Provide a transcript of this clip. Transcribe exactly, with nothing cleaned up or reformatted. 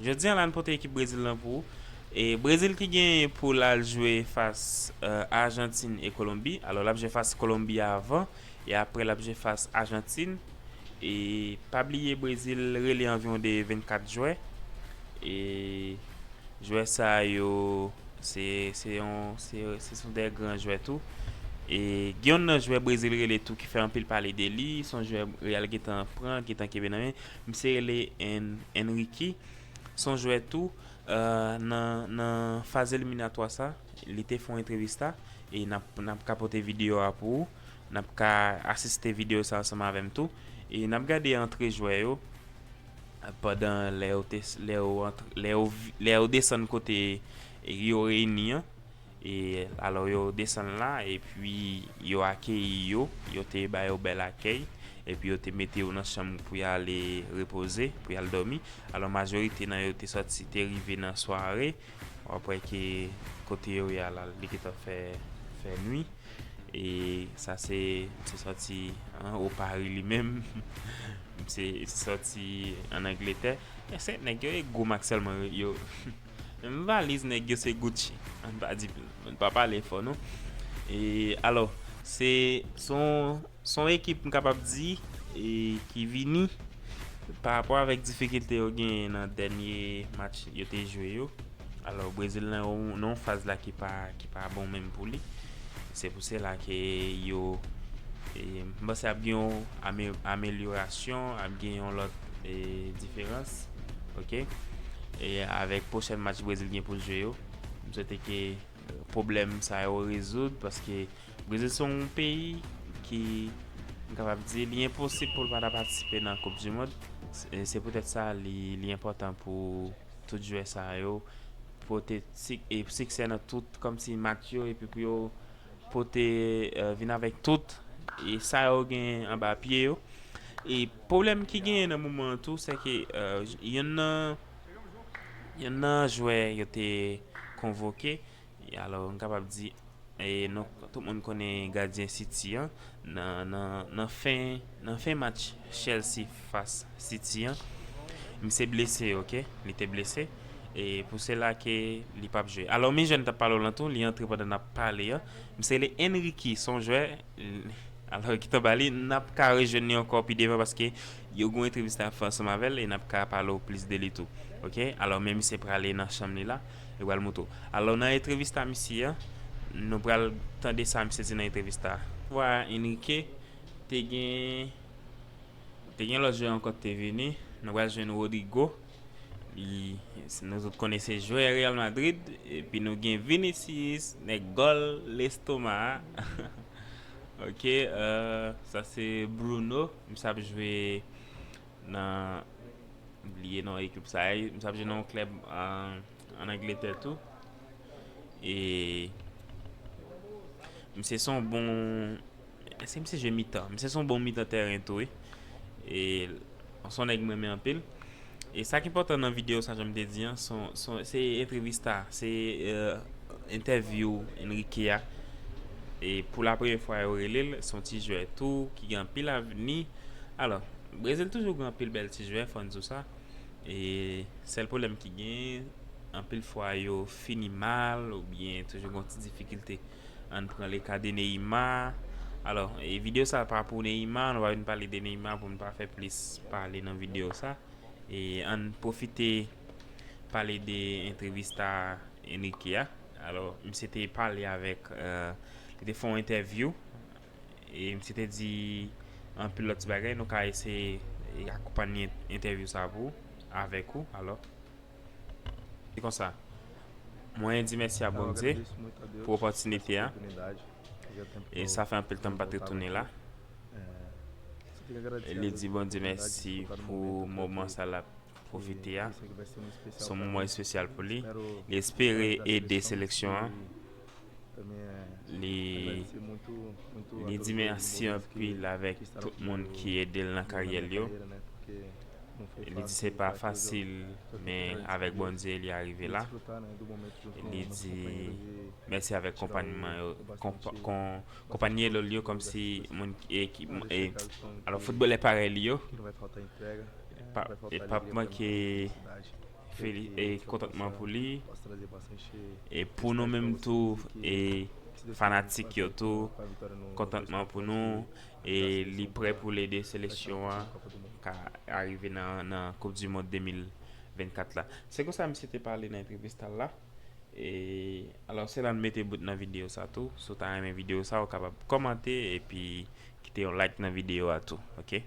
Jodi a la n pote ekip Brezil lan pou ou. E Brezil ki genyen pou l al jwe fas, eh, Ajantin e Kolonbi. Alò, l ap jwe fas Kolonbi avan, e apre l ap jwe fas Ajantin. E pa bliye, Brezil rele anviwon de vennkat jwè. E jwè sa yo, se, se yon, se, se son de gran jwè tou. E gen yon nan jwè Brezil rele tou ki fè anpil pale de li, se yon jwè Real gentan pran, gentan kenbe nan men. Misye rele En-, Enrique. Se yon jwè tou, eh, nan, nan faz eliminatwa sa, li te fè yon entrevista, e n ap, n ap ka pote videyo a pou ou. N ap ka asiste videyo sa ansanm avè m tou. E n ap gade antre jwè yo, eh, pandan lè yo te, lè yo antre, lè yo vi-, lè yo desann kote yo reyini an. E alò yo desann la, epi yo akeyi yo, yo te ba yo bèl akèy, epi yo te mete yo nan chanm pou y ale repoze, pou y al dòmi. Alò majorite nan yo te sòti, te rive nan sware, w ap wè ke kote yo ye a la, li gentan fè, fè nwi. E sa se, se sòti, an, o Pari li menm. Se, se sòti ann Angletè. E se nèg yo, e gwo mak sèlman yo, yo. Menm valiz nèg yo se Gucci. Ann pa di, ann pa pale fò non. E alò, se, se yon, se yon ekip m kapab di, e ki vini pa rapò avèk difikilte yo genyen nan dènye match yo te jwe yo. Alò, Brezil nan yon, nan yon faz la ki pa, ki pa bon menm pou li. Se pou sela ke yo, e, m panse ap gen yon ame-, amelyorasyon, ap gen yon lòt, e, diferans. Oke? E avèk pwochèn match Brezil gen pou l jwe yo, m swete ke pwoblèm sa yo rezoud, paske Brezil se yon peyi ki, m kapab di, li enposib pou l pa ta patisipe nan Koup di Mond. Se, se poutèt sa li, li enpòtan pou tout jwè sa yo pote sik-, e siksè nan tout kòmsi match yo, epi pou yo pote, eh, vin avèk tout e sa yo gen anba pye yo. E pwoblèm ki genyen nan moman an tou, se ke, eh, yonn nan, yonn nan jwè yo te konvoke, e alò, m kapab di, e nou, tout moun konnen gadyen City an, nan, nan, nan fen, nan fen match Chelsea fas City an, misye blese, oke? Li te blese. E pou sela ke li p ap jwe. Alò, men jwè n t ap pale w lan tou, li antre pandan n ap pale an. Misye rele Enrique, se yon jwè, alò, ki t anba li, n ap ka rejwenn li ankò pi devan paske yo gen yon entrevista ap fè ansanm avè l e n ap ka pale w plis de li tou. Oke? Alò, men misye prale nan chanm li la, li pral montre w. Alò, nan entrevista misye an, nou pral tande sa misye di nan entrevista a. Vwa Enrique te gen, te gen lòt jwè ankò ki te vini. Nou pral jwenn Rodrygo. Li, nou tout konnen se jwè Real Madrid. Epi nou gen Vinicius, nèg gòl, lestoma a. Oke, eh, sa se Bruno. Misye ap jwe nan, bliye non ekip sa a. Misye ap jwe nan yon klèb an, ann Angletè tou. E misye se yon bon, èske misye jwe mitan? Misye se yon bon mitan tèren tou, wi. E se yon nèg m renmen anpil. E sa ki enpòtan nan videyo sa, jan m te di an, se yon, se yon, se entrevista, se, eh, entèvyou Enrique a. E pou la premyè fwa yo rele l, se yon ti jwè tou ki gen anpil avni. Alò, Brezil toujou gen anpil bèl ti jwè, fò n di w sa. E sèl pwoblèm ki gen, anpil fwa yo fini mal oubyen toujou gen yon ti difikilte. Ann pran le ka de Neymar. Alò, e videyo sa pa pou Neymar, nou pa vin pale de Neymar pou n pa fè plis pale nan videyo sa. E ann pwofite pale de entrevista Enrique a. Alò, misye te pale avèk, eh, li te fè yon entèvyou. E misye te di anpil lòt ti bagay. Nou ka eseye akonpanye entèvyou sa pou ou, avèk ou, alò. Se konsa. Mwen di mèsi a Bondye pou opòtinite a. E sa fè anpil tan m pa t retounen la. E li di Bondye mèsi pou moman sa l ap pwofite a. Se yon moman espesyal pou li. Li espere ede seleksyon an. Li, li di mèsi anpil avèk tout moun ki ede l nan karyè l yo. Li di se pa fasil, men avèk Bondye, li arive la. Li di mèsi avèk konpayman yo, konpa-, kon-, konpayman yo, kòmsi moun ki, e, ki, e, alò, foutbolè parèy li yo. Pa, e p ap manke feli- e kontantman pou li. E pou nou menm tou, e fanatik yo tou, kontantman pou nou. E li prè pou l ede seleksyon an ka arive nan, nan Koup di Mond de mil vennkat la. Se konsa misye te pale nan entrevista l la. E alò, se la n mete bout nan videyo sa tou. Si w ta renmen videyo sa, ou kapab kòmante epi kite yon like nan videyo a tou, oke?